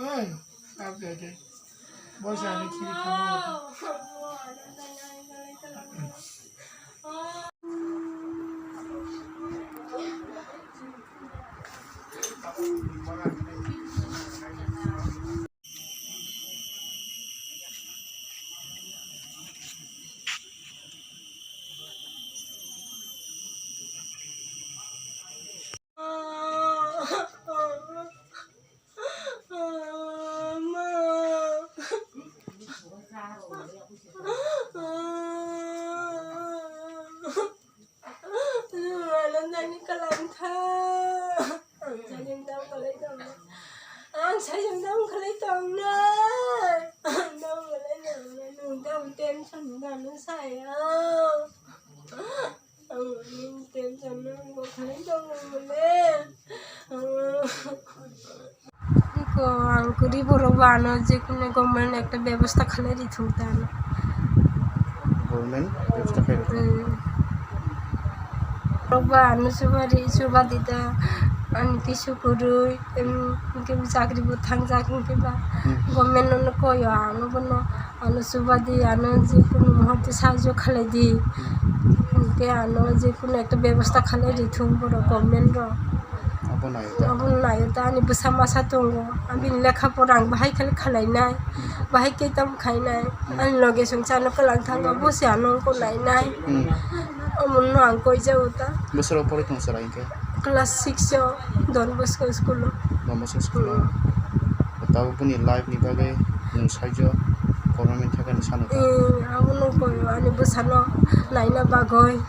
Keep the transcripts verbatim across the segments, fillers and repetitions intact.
Oi, update. Boys, ani kiri kamo. Ang sajam dam khalai tong. Ang sajam dam khalai tong na. Dam khalai tong na. Nung dam tension dam saya. Ang tension nung bo khalai tong na mole. Iko ang kwrwi borok bo ano je kunu government ekta bebosta khalai ri thung ta ano. Government bebosta khlai rw thung. Hmm. Borok bo ano chuba ri, chuba di da, ani kisu kwrwi, em, hwnkhe bo chakri bo thangjak hwnkhe ba. Hmm. Government no koi o ano bono, ano chuba di, ano je kunu muhurte sahajyo khalai di. Hmm. Hwnkhe ano je kunu ekta bebosta khalai ri thung borok government rok. Abo naio ta? Abo naio ta, ani bwsa masa tongo. Abini lekha pora ang bahai khe khlainai, bahai khe tamo khainai. Hmm. Ani loge song chano kwlang thango, bo se ano wngkha nainai. Hmm. Omono ang koi jago ta. Bwswk pori tong chwrai hwnkhe? Class six o, Don Bosco school o. Don Bosco school o. Hmm. Tabuk bini life ni bagwi nwng saijo government thakani sano ta? Hmm, abono koi ani bwsano naina bagwi.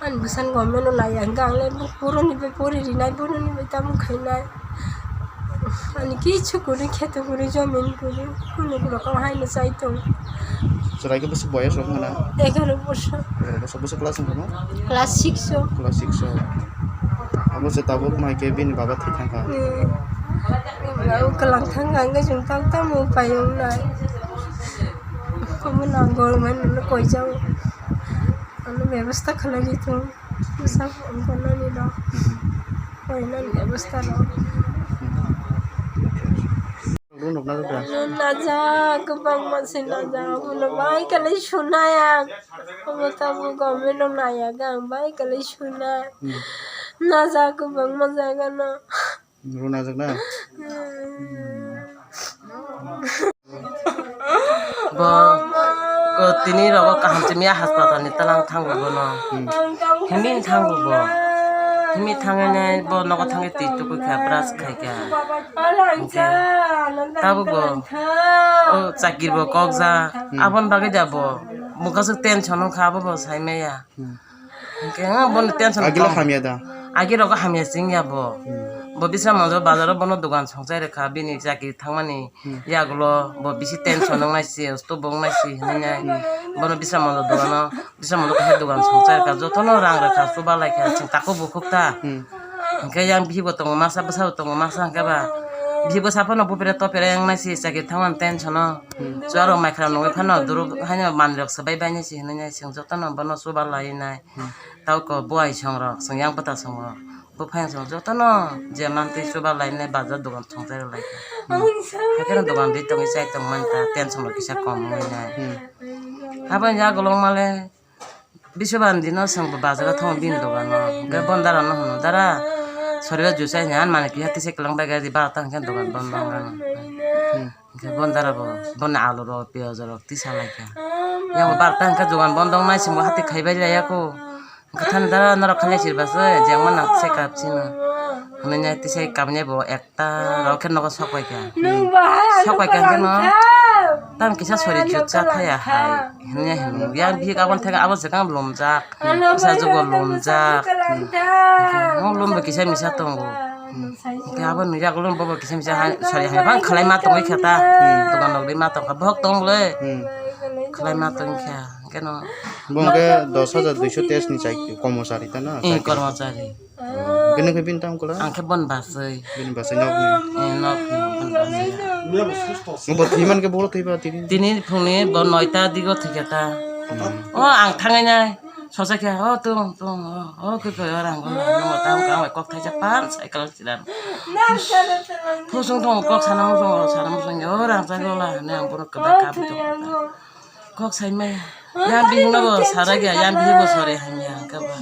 Ani bwsano government o naiya hwnkhe ang le boroni bai pori rinai, boroni bai tamo khainai. Ani kichu kwrwi, kheto kwrwi, jomin kwrwi, kunu rokam haino chai tong. Chwrai khe bwswk boyos rok wngkha na? Egaroh bosor. Egaroh bosor, bwswk class wngkha no? Class six o. Class six o. Abo se tabuk mai khe bini baba thwi thangkha. Hmm. Baba kwlang thangkha hwnkhe chwng tamo tamo upai wngnai. Omo nang government no koi jago. Ano bebosta khalai di thung. Bwsa wngkha nani rok. Koinani bebosta rok. Rw nukna rw da? Rw najak, kwbangma se najak, abono bai kwlai sunai ang. Omo tabuk government rok naiya khe ang bai kwlai sunai. Hmm. Najak kwbangma jaga no. Rw najak na? Hmm. Bo, ko tini rogo kaham simi ya hospital ni talang thango bono. Hmm. Himin thango bo. Himi thangene bo nogo thangwi twi tukui kha, brush khai kha. Hingke tabuk bo, o chakir bo kok ja. Hmm. Aboni bagwi da bo mukaswk tension wngkha, abo bo sai maya. Hmm. Hingke, ah, bono tension. Agila tong. Hamya da? Agi rogo hamya sing ya bo. Hmm. Bo bisra monjo bazaro bono dogan songchai rwkha, bini chakri thangmani, hmm, yagulo bo bisi tension wngnai se, stop bo wngnai se hinwi nai. Hmm. Bono bisra monjo dogano, bisra monjo kaisa dogan songchai rwkha, jotono rang rwkha, chuba laikha, chwng takhuk bukhuk ta. Hmm. Hingke yang bihibo tongo masa, bwsabo tongo masa, hingke ba bihi bwsa phano bupre topre wngnai se, chakri thangmani tension o. Hmm. Chuarok mai khna nungwi phano duru haino manwirok swbai bainai se hinwi nai, chwng jotono bono chuba lai nai. Hmm. Tauko buai songrok, chwng yang bwta songrok, buphang songrok jotono je mantwi chuba lainai bazar dogan thwngchai rw lai kha. Hmm. Hakhe no dogan ri tongwi chai tong manta, tension rok kisa kom wngwi nai. Hmm. Haboni yagulo male bisubandi no chwng bo bazar o thango bini dogan o. Hwnkhe, hmm, bondara no hwno, "Dara, sori o juice ani han mani kiya tisa kwlwng bai gari barota hwnkhe dogan bondo wngkha." Hmm. Hingke bondara bo, boni alu rok, piyaj rok tisa lai kha. Yang bo barta hingke dogan bondo wngnai, chwng bo hati khaibai laiya kho. Hingke thani dara norok khailai sirba se, jengma nang se kap sino. Hwnwi nai tisa kamya bo ekta rok khe nogo sok pai kha. Sok pai kha hingke no, tam kisa sori jut cha thaya hai. Hwnwi hwnwi yang bihik aboni theke abo swkang lumjak. Bwsa jugo lumjak. Hingke mo lumbo kisa misa tongo. Hingke abo nui yagulo bobo kisa misa hai, sorry, hai bang khalai ma tongwi khe ta. Hmm. Dogan rok ri ma tongkha, bohok tong le. Hmm. Khlaima tongkha, keno. Bo hwnkhe dos hajar duiso teis ni chai-, kormochari ta na? Eh, chakri. Kormochari. Hwnkhe nokni bini tamo kwlai? Ang khe bon basui. Bini basui nokni? Eh, nokni bon basui. Bo thwi mankhe bo thwiba tini? Tini phungni bo noita digo thwikha ta. Hmm. O, ang thangnai nai. Sosa khe, o, tung, tung, o, o, khe, khe, o, rang, o, rang, o, tamo khe ang bai kok thaisa pan cycle chilan. Phusung tongo kok sana musung, o, sana musung, o, rang, cycle la, hwnwi ang bono kwbak kap tongo. Kok saimaya. Yang bihik no bo sarai ya, yang bihik bo sori hamya, hwnkhe ba.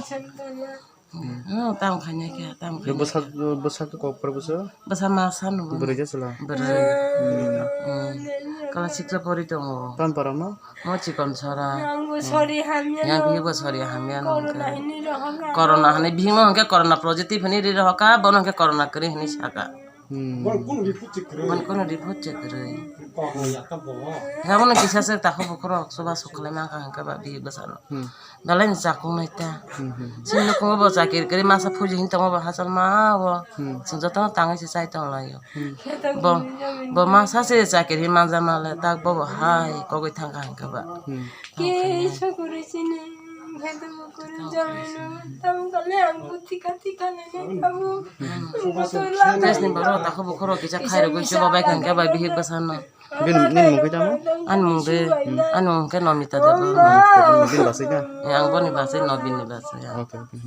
Hmm, tamo khaina khe, tamo khaina. Bwsa, bwsa khe kok phar bwsa? Bwsa ma sanu. Bwrwi ja chwla? Bwrwi. Hmm. Hmm. Kala sikla pori tongo. Tam para ma? Mo chikon sora. Yang bo sori hamya no. Yang bihik bo sori hamya no. Corona hwnwi rohorkha. Corona hwnwi bihik no hwnkhe corona positive hwnwi ri rohorkha, bono hwnkhe corona kwrwi hwnwi saka. Hmm. Bon kunu report check kwrwi. Bon kunu report check kwrwi. Corona ya ta bo. Yabono kisa se takhuk bukhurok chubachu khlai mankha hwnkhe ba bihik bwsano. Hmm. Belai ni chakung nai ta. Hmm, hmm, hmm. Chini nukhungo bo chakiri kwrwi masa phuji hin tongo bo hachal ma o. Hmm. Chwng jotono tangwi se chai tong laio. Hmm. Bo, bo masa se chakiri manja male tak bo bo hai kogwi thangkha hwnkhe ba. Hmm. Ke sokoro chini, khe to mukuru jamino, tam kale ang buti kati kale ne tabu. Test ni baro takhuk bukhurok kisa khairogwi chubabai kha hwnkhe ba bihik bwsano. Bini, nini mung khe tamo? Ani mung de, ani mung khe Nomita Debbarma. Bini basai na? Eh, ang boni basai, Nobin ni basai, ya. Okay, okay.